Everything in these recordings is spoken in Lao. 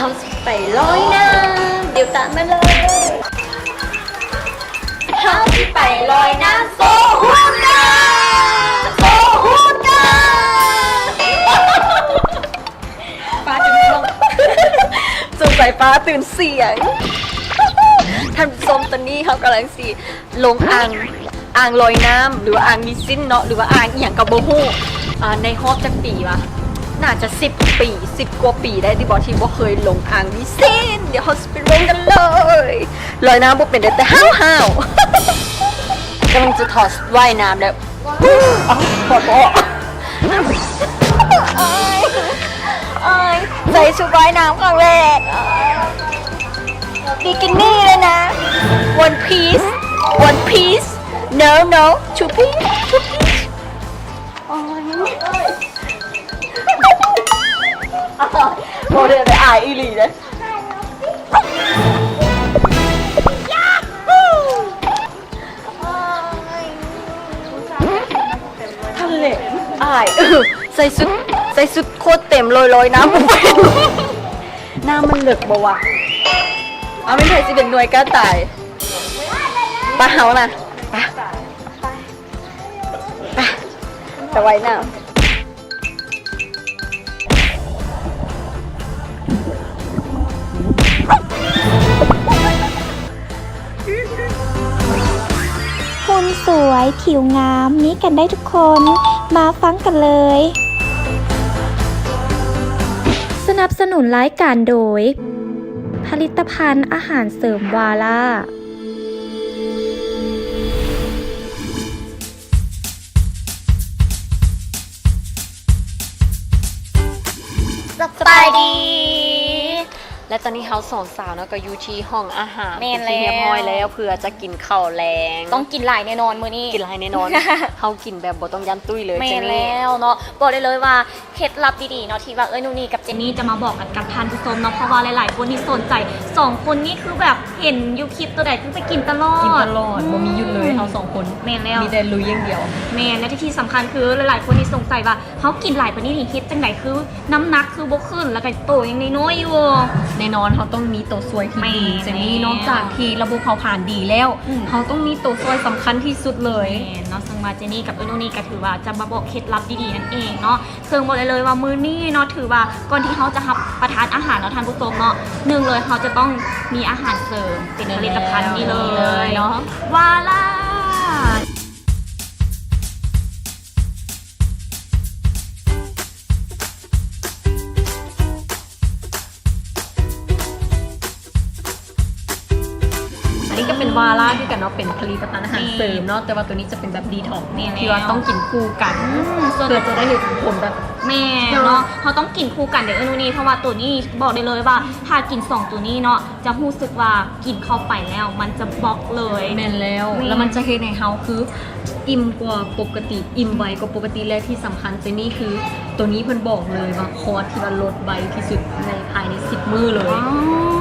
ເຮົາຊິໄປລອຍນ້ຳ ດຽວຕາມມາເລີຍ. ເຮົາຊິໄປລອຍນ້ຳໂຊຮູດກາ ໂຊຮູດກາ. ຟ້າຕື່ນ ສົງໄສຟ້າຕື່ນສຽງ. ທ່ານຜູ້ຊົມ ຕອນນີ້ເຮົາກຳລັງຊິ ລົງອ່າງ ອ່າງລອຍນ້ຳ ຫຼືວ່າອ່າງມີຊິນເນາະ ຫຼືວ່າອ່າງອີ່ຫຍັງກໍບໍ່ຮູ້. ອ່າ ໃນຮອບຈັກປີວະ? ໜ້າຈະສິບປີ ສິບກວ່າປີໄດ້ຕິບໍ ທີ່ບໍ່ເຄີຍລົງອ່າງມີຊິນ. ດຽວເຮົາຊິໄປລົງກັນເລີຍ. ລອຍນ້ຳບໍ່ເປັນເດ້ ແຕ່ຫ້າວໆ. ກຳລັງຈະຖອດວ່າຍນ້ຳແລ້ວ. ເອົ້າ ຖອດບໍ່ອອກ. ອາຍ ອາຍ ໃສ່ຊຸດວ່າຍນ້ຳຄັ້ງແລກ. ບິກິນີ້ເລີຍນະ One Piece One Piece. No no Two Piece Two Piece. ໂອ້ຍ ບໍ່ໄດ້ ໄດ້ອາຍອີ່ຫຼີເດ້. ທະເລ ອາຍ ໃສ່ຊຸດ ໃສ່ຊຸດໂຄດເຕັມເລີຍ ລອຍນ້ຳບໍ່ເປັນ. ນ້ຳມັນເລິກບໍ່ວະ? ເອົາ ແມ່ນໃຜຊິເປັນໜ່ວຍກ້າຕາຍ. ໄປເຮົານະ ໄປ ໄປ ໄປ ໄປວ່າຍນ້ຳ. ຫຸ່ນສວຍ ຜິວງາມ ມີກັນໄດ້ທຸກຄົນ. ມາຟັງກັນເລີຍ. ສະໜັບສະໜູນລາຍການໂດຍ ຜະລິດຕະພັນອາຫານເສີມວາລາ. ສະບາຍດີ ແລະ ຕອນນີ້ເຮົາສອງສາວເນາະ ກໍຢູ່ທີ່ຫ້ອງອາຫານ ແມ່ນ ເປັນທີ່ຮຽບຮ້ອຍແລ້ວ ແລ້ວ ເພື່ອຈະກິນເຂົ້າແລງ. ຕ້ອງກິນຫຼາຍແນ່ນອນມື້ນີ້ ກິນຫຼາຍແນ່ນອນ. ເຮົາກິນແບບບໍ່ຕ້ອງຢ້ານຕຸ້ຍເລີຍ. ແມ່ນແລ້ວເນາະ ບອກໄດ້ເລີຍວ່າ ເຄັດລັບດີໆເນາະ ທີ່ວ່າເອື້ອຍນຸ່ນນີ່ກັບເຈນນີ່ຈະມາບອກກັນກັບທ່ານຜູ້ຊົມເນາະ ເພາະວ່າຫຼາຍໆຄົນນີ້ສົນໃຈ ສອງຄົນນີ້ຄືແບບເຫັນຢູ່ຄລິບຕົວໃດຄືໄປກິນຕະຫຼອດ ກິນຕະຫຼອດ ບໍ່ມີຢຸດເລີຍ ອືມ ເຮົາສອງຄົນ. ແມ່ນແລ້ວ ມີແຕ່ລຸຍຢ່າງດຽວ. ແມ່ນ ແລະ ທີ່ສຳຄັນຄືຫຼາຍໆຄົນນີ້ສົງໄສວ່າ ເຮົາກິນຫຼາຍປານນີ້ນີ້ເຮັດຈັ່ງໃດຄືນ້ຳໜັກຄືບໍ່ຂຶ້ນ ແລ້ວກໍໂຕຍັງນ້ອຍໆຢູ່? ແນ່ນອນ ເຮົາຕ້ອງມີໂຕຊ່ວຍທີ່ດີ. ແມ່ນ ເຈນນີ່ ແມ່ນ ນອກຈາກທີ່ລະບົບເຜົາຜານດີແລ້ວ ອືມ ເຮົາຕ້ອງມີໂຕຊ່ວຍສຳຄັນທີ່ສຸດເລີຍ. ແມ່ນເນາະ ເຊິ່ງວ່າເຈນນີ່ກັບເອື້ອຍນຸ່ນນີ່ກໍຖືວ່າຈະມາບອກເຄັດລັບດີໆນັ້ນເອງເນາະ. ເຊິ່ງບອກໄດ້ເລີຍວ່າມື້ນີ້ເນາະ ຖືວ່າກ່ອນທີ່ເຮົາຈະຮັບປະທານອາຫານເນາະທ່ານຜູ້ຊົມເນາະ ໜຶ່ງເລີຍເຮົາຈະຕ້ອງມີອາຫານເສີມ ເປັນຜະລິດຕະພັນນີ້ເລີຍເນາະ ວາລາ. ອັນນີ້ກໍເປັນວາລາຄືກັນເນາະ ເປັນຜະລິດຕະພັນອາຫານເສີມເນາະ ແມ່ນ ແຕ່ວ່າຕົວນີ້ຈະເປັນແບບດີທັອກ ແມ່ນ ທີ່ວ່າຕ້ອງກິນຄູ່ກັນ ອືມ ເພື່ອຈະໄດ້ເຫັນຜົນແບບ ແມ່ນເນາະ ເຮົາຕ້ອງກິນຄູ່ກັນເດ້ເອື້ອຍນຸ່ນນີ່ ເພາະວ່າຕົວນີ້ບອກໄດ້ເລີຍວ່າ ຖ້າກິນສອງຕົວນີ້ເນາະ ຈະຮູ້ສຶກວ່າກິນເຂົ້າໄປແລ້ວມັນຈະບລັອກເລີຍ. ແມ່ນແລ້ວ ແມ່ນ ແລ້ວມັນຈະເຮັດໃຫ້ເຮົາຄື ອີ່ມກວ່າປົກກະຕິ ອີ່ມໄວກວ່າປົກກະຕິ ແລະ ທີ່ສຳຄັນເຈນນີ່ ຄືໂຕນີ້ເພິ່ນບອກເລີຍວ່າຄອດທີ່ວ່າລົດໄວທີ່ສຸດໃນພາຍໃນສິບມື້ເລີຍ. ວ້າວ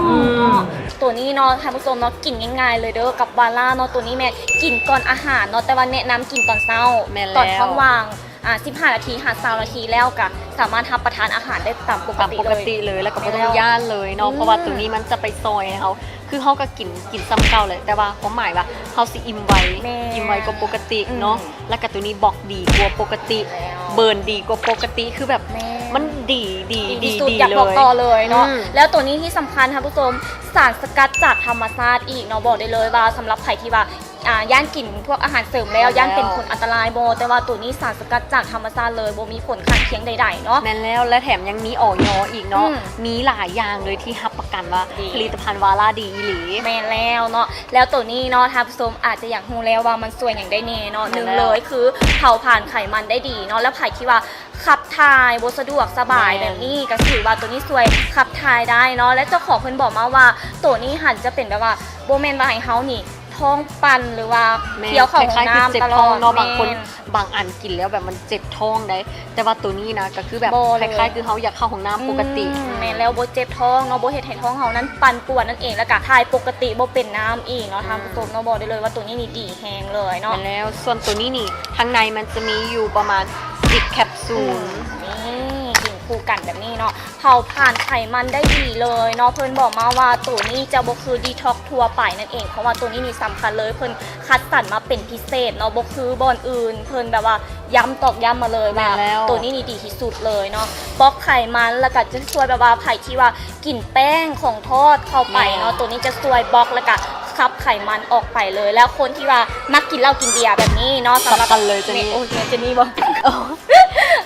ອືມ ໂຕນີ້ເນາະທ່ານຜູ້ຊົມເນາະ ກິນງ່າຍໆເລີຍເດີ ກັບວາລາເນາະ ໂຕນີ້ແມ່ນກິນກ່ອນອາຫານເນາະ ແຕ່ວ່າແນະນຳກິນຕອນເຊົ້າ ແມ່ນແລ້ວ ຕອນທ້ອງວ່າງ ອ່າ ສິບຫ້ານາທີຫາຊາວນາທີ ແລ້ວກະສາມາດຮັບປະທານອາຫານໄດ້ຕາມປົກກະຕິເລີຍ ຕາມປົກກະຕິເລີຍ ແລ້ວກໍບໍ່ຕ້ອງຢ້ານເລີຍເນາະ ອືມ ເພາະວ່າໂຕນີ້ມັນຈະໄປຊ່ອຍໃຫ້ເຮົາ ຄືເຮົາກໍກິນ ກິນສ່ຳເກົ່າແຫຼະ ແຕ່ວ່າຄວາມໝາຍວ່າເຮົາຊິອີ່ມໄວ ແມ່ນ ອີ່ມໄວກວ່າປົກກະຕິເນາະ ອືມ ແລ້ວກໍໂຕນີ້ບລັອກດີກວ່າປົກກະຕິ ແລ້ວ ເບີນດີກວ່າປົກກະຕິ ຄືແບບ ແມ່ນ ມັນດີ ດີ ດີ ດີທີ່ສຸດ ດີ ຢາກບອກຕໍ່ເລີຍເນາະ ອືມ ແລ້ວໂຕນີ້ທີ່ສຳຄັນທ່ານຜູ້ຊົມ ສານສະກັດຈາກທຳມະຊາດອີກເນາະ ບອກໄດ້ເລີຍວ່າສຳລັບໃຜທີ່ວ່າ ອ່າ ຢ້ານກິນພວກອາຫານເສີມແລ້ວ ແລ້ວ ຢ້ານເປັນຜົນອັນຕະລາຍບໍ່ ແຕ່ວ່າໂຕນີ້ສານສະກັດຈາກທຳມະຊາດເລີຍ ບໍ່ມີຜົນຂ້າງຄຽງໃດໆເນາະ. ແມ່ນແລ້ວ ແລະ ແຖມຍັງມີ ອອຍ ອີກເນາະ ອືມ ມີຫຼາຍຢ່າງເລີຍທີ່ຮັບປະກັນວ່າ ດີ ຜະລິດຕະພັນວາລາດີອີ່ຫຼີ. ແມ່ນແລ້ວເນາະ ແລ້ວໂຕນີ້ເນາະ ທ່ານຜູ້ຊົມອາດຈະຢາກຮູ້ແລ້ວວ່າມັນຊ່ວຍຫຍັງໄດ້ແນ່ເນາະ. ແມ່ນແລ້ວ ໜຶ່ງເລີຍຄືເຜົາຜານໄຂມັນໄດ້ດີເນາະ ແລ້ວໃຜທີ່ວ່າ ຂັບຖ່າຍບໍ່ສະດວກສະບາຍ ແມ່ນ ແບບນີ້ ກໍຖືວ່າໂຕນີ້ຊ່ວຍຂັບຖ່າຍໄດ້ເນາະ ແລະ ເຈົ້າຂອງເພິ່ນບອກມາວ່າ ໂຕນີ້ຫັ້ນຈະເປັນແບບວ່າ ບໍ່ແມ່ນວ່າໃຫ້ເຮົານີ້ທ້ອງປັ່ນ ຫຼືວ່າ ແມ່ນ ທ່ຽວເຂົ້າຫ້ອງນ້ຳຕະຫຼອດ ຄ້າຍໆຄືເຈັບທ້ອງເນາະ ເນາະ ບາງຄົນ ແມ່ນ ບາງອັນກິນແລ້ວແບບມັນເຈັບທ້ອງໃດ ແຕ່ວ່າໂຕນີ້ນະ ກໍຄືແບບ ບໍ່ເລີຍ ຄ້າຍໆຄືເຮົາຢາກເຂົ້າຫ້ອງນ້ຳປົກກະຕິ ອືມ ແມ່ນແລ້ວ ບໍ່ເຈັບທ້ອງເນາະ ບໍ່ເຮັດໃຫ້ທ້ອງເຮົານັ້ນປັ່ນປ່ວນນັ້ນເອງ ແລ້ວກໍຖ່າຍປົກກະຕິ ບໍ່ເປັນນ້ຳອີກເນາະ ອືມ ທ່ານຜູ້ຊົມເນາະ ບອກໄດ້ເລີຍວ່າໂຕນີ້ນີ້ດີ ແຮງເລີຍເນາະ ແມ່ນແລ້ວ ສ່ວນໂຕນີ້ນີ້ ທາງໃນມັນຈະມີຢູ່ປະມານສິບແຄັບຊູນ ອືມ ນີ້ກິນ ຄູ່ກັນແບບນີ້ເນາະ ເຜົາຜານໄຂມັນໄດ້ດີເລີຍເນາະ. ເພິ່ນບອກມາວ່າໂຕນີ້ຈະບໍ່ຄືດີທັອກທົ່ວໄປນັ້ນເອງ ເພາະວ່າໂຕນີ້ນີ້ສຳຄັນເລີຍ ເພິ່ນຄັດສັນມາເປັນພິເສດເນາະ ບໍ່ຄືບ່ອນອື່ນ ເພິ່ນແບບວ່າຢ້ຳຕອກຢ້ຳມາເລີຍວ່າ ແມ່ນແລ້ວ ໂຕນີ້ນີ້ດີທີ່ສຸດເລີຍເນາະ ບລັອກໄຂມັນ ແລ້ວກໍຈະຊ່ວຍແບບວ່າໃຜທີ່ວ່າກິນແປ້ງຂອງທອດເຂົ້າໄປເນາະ ແມ່ນ ໂຕນີ້ຈະຊ່ວຍບລັອກ ແລ້ວກໍຂັບໄຂມັນອອກໄປເລີຍ. ແລ້ວຄົນທີ່ວ່າມັກກິນເຫຼົ້າກິນເບຍແບບນີ້ເນາະ ສຳລັບ ສຳຄັນເລີຍເຈນນີ້ ໂອ້ຍ ເຈນນີ້ບໍ່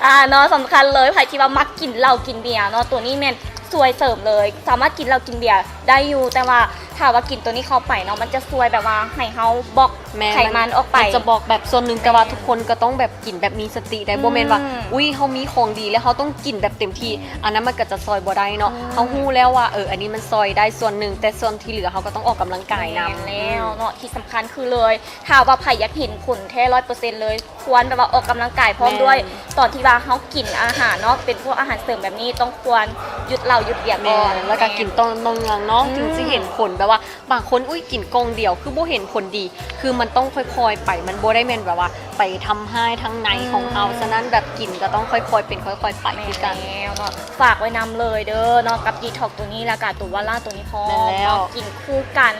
ອ່າ ເນາະ ສຳຄັນເລີຍ ໃຜທີ່ວ່າມັກກິນເຫຼົ້າກິນເບຍເນາະ ໂຕນີ້ແມ່ນຊ່ວຍເສີມເລີຍ ສາມາດກິນເຫຼົ້າກິນເບຍໄດ້ຢູ່ ແຕ່ວ່າຖ້າວ່າກິນໂຕນີ້ເຂົ້າໄປເນາະ ມັນຈະຊ່ວຍແບບວ່າໃຫ້ເຮົາບລັອກ ແມ່ນ ໄຂມັນອອກໄປ ມັນຈະບລັອກແບບສ່ວນໜຶ່ງ ແຕ່ວ່າ ແມ່ນ ທຸກຄົນກໍຕ້ອງແບບກິນແບບມີສະຕິໄດ້ ອືມ ບໍ່ແມ່ນວ່າ ອຸ້ຍ ເຮົາມີຂອງດີແລ້ວເຮົາຕ້ອງກິນແບບເຕັມທີ່ ອັນນັ້ນມັນກໍຈະຊ່ອຍບໍ່ໄດ້ເນາະ ອືມ ເຮົາຮູ້ແລ້ວວ່າ ເອີ ອັນນີ້ມັນຊ່ອຍໄດ້ສ່ວນໜຶ່ງ ແຕ່ສ່ວນທີ່ເຫຼືອເຮົາກໍຕ້ອງອອກກຳລັງກາຍນຳ ແມ່ນແລ້ວເນາະ ອືມ ທີ່ສຳຄັນຄືເລີຍ ຖ້າວ່າໃຜຢາກເຫັນຜົນແທ້ຮ້ອຍເປີເຊັນເລີຍ ຄວນແບບວ່າອອກກຳລັງກາຍພ້ອມ ແມ່ນ ດ້ວຍ ຕອນທີ່ວ່າເຮົາກິນອາຫານເນາະ ເປັນພວກອາຫານເສີມແບບນີ້ ຕ້ອງຄວນຢຸດເຫຼົ້າຢຸດເບຍກ່ອນ ແມ່ນ ແລ້ວກໍກິນຕໍ່ເນື່ອງເນາະ ອືມ ເຖິງຊິເຫັນຜົນ ແບບວ່າບາງຄົນ ອຸ້ຍ ກິນກ່ອງດຽວຄືບໍ່ເຫັນຜົນດີ ຄືມັນຕ້ອງຄ່ອຍໆໄປ ມັນບໍ່ໄດ້ແມ່ນແບບວ່າໄປທຳຮ້າຍທາງໃນຂອງເຮົາ ອືມ ສະນັ້ນແບບກິນກໍຕ້ອງຄ່ອຍໆເປັນຄ່ອຍໆໄປຄືກັນ ແມ່ນແລ້ວເນາະ ຝາກໄວ້ນຳເລີຍເດີເນາະ ກັບດີທັອກໂຕນີ້ ແລ້ວກໍໂຕວາລາໂຕນີ້ພ້ອມ ແມ່ນແລ້ວ ເນາະ ກິນຄູ່ກັນ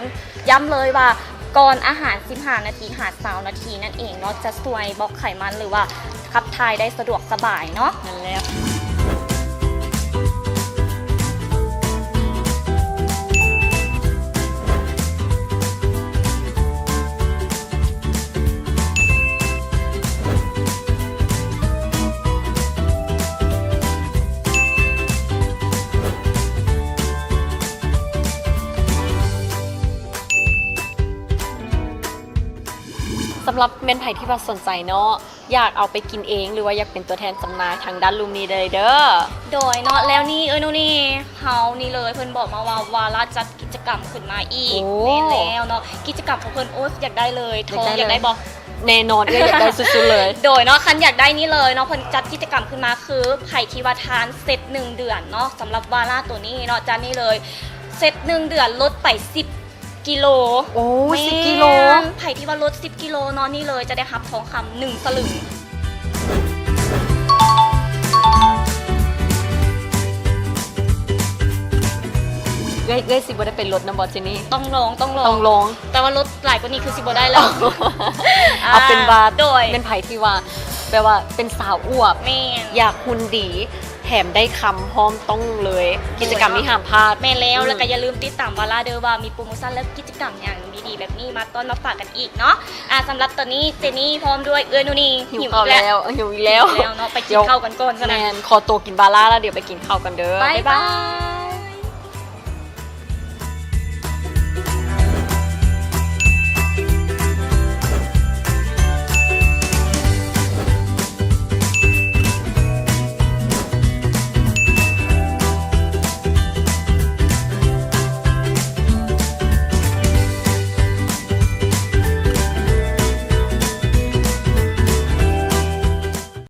ຢ້ຳເລີຍວ່າກ່ອນອາຫານສິບຫ້ານາທີຫາຊາວນາທີນັ້ນເອງເນາະ ຈະຊ່ວຍບລັອກໄຂມັນ ຫຼືວ່າຂັບຖ່າຍໄດ້ສະດວກສະບາຍເນາະ ແມ່ນແລ້ວ ສຳລັບແມ່ນໃຜທີ່ວ່າສົນໃຈເນາະ ຢາກເອົາໄປກິນເອງ ຫຼືວ່າຢາກເປັນຕົວແທນຈຳໜ່າຍ ທາງດ້ານລຸ່ມນີ້ໄດ້ເດີ. ໂດຍເນາະ ແລ້ວນີ້ ເອີຍ ໂນ່ນນີ້ ເຮົານີ້ເລີຍ ເພິ່ນບອກມາວ່າ ວາລາຈັດກິດຈະກຳຂຶ້ນມາອີກ. ໂອ້ ແມ່ນແລ້ວເນາະ ກິດຈະກຳຂອງເພິ່ນ ໂອ້ຍ ຢາກໄດ້ເລີຍ. ທອງ ຢາກໄດ້ ຢາກໄດ້ບໍ່? ແນ່ນອນ ເອື້ອຍຢາກໄດ້ສຸດໆເລີຍ. ໂດຍເນາະ ຄັນຢາກໄດ້ນີ້ເລີຍເນາະ ເພິ່ນຈັດກິດຈະກຳຂຶ້ນມາ ຄືໃຜທີ່ວ່າທານເຊັດໜຶ່ງເດືອນເນາະ ສຳລັບວາລາໂຕນີ້ເນາະ ຈານນີ້ເລີຍ ເຊັດໜຶ່ງເດືອນລົດໄປສິບ ກິໂລ. ໂອ້ຍ ສິບກິໂລ. ແມ່ນ ໃຜທີ່ວ່າລົດສິບກິໂລເນາະ ນີ້ເລີຍ ຈະໄດ້ຮັບທອງຄຳໜຶ່ງສະຫຼຶງ. ເອື້ອຍ ເອື້ອຍຊິບໍ່ໄດ້ໄປລົດນຳບໍ່ເຈນນີ້? ຕ້ອງລອງ ຕ້ອງລອງ ຕ້ອງລອງ ແຕ່ວ່າລົດຫຼາຍກວ່ານີ້ຄືຊິບໍ່ໄດ້ແລ້ວ. ເອົາເປັນວ່າ ອ່າ ໂດຍ ແມ່ນໃຜທີ່ວ່າ ແປວ່າເປັນສາວອວບ ແມ່ນ ຢາກຫຸ່ນດີ ແຖມໄດ້ຄຳພ້ອມ ຕ້ອງເລີຍ ໂດຍເນາະ ກິດຈະກຳນີ້ຫ້າມພາດ. ແມ່ນແລ້ວ ອືມ ແລ້ວກໍຢ່າລືມຕິດຕາມວາລາເດີ ວ່າມີໂປຣໂມຊັນ ແລະ ກິດຈະກຳຫຍັງດີໆແບບນີ້ ມາຕ້ອນມາຝາກກັນອີກເນາະ. ອ່າ ສຳລັບຕອນນີ້ເຈນນີ້ພ້ອມດ້ວຍເອື້ອຍນູນີ ຫິວເຂົ້າແລ້ວ ຫິວອີກແລ້ວ ຫິວອີກແລ້ວເນາະ ໄປກິນເຂົ້າກັນກ່ອນຊັ້ນນະ. ແມ່ນ ຂໍຕົວກິນບາລາ ແລ້ວດຽວໄປກິນເຂົ້າກັນເດີ. ບາຍບາຍ.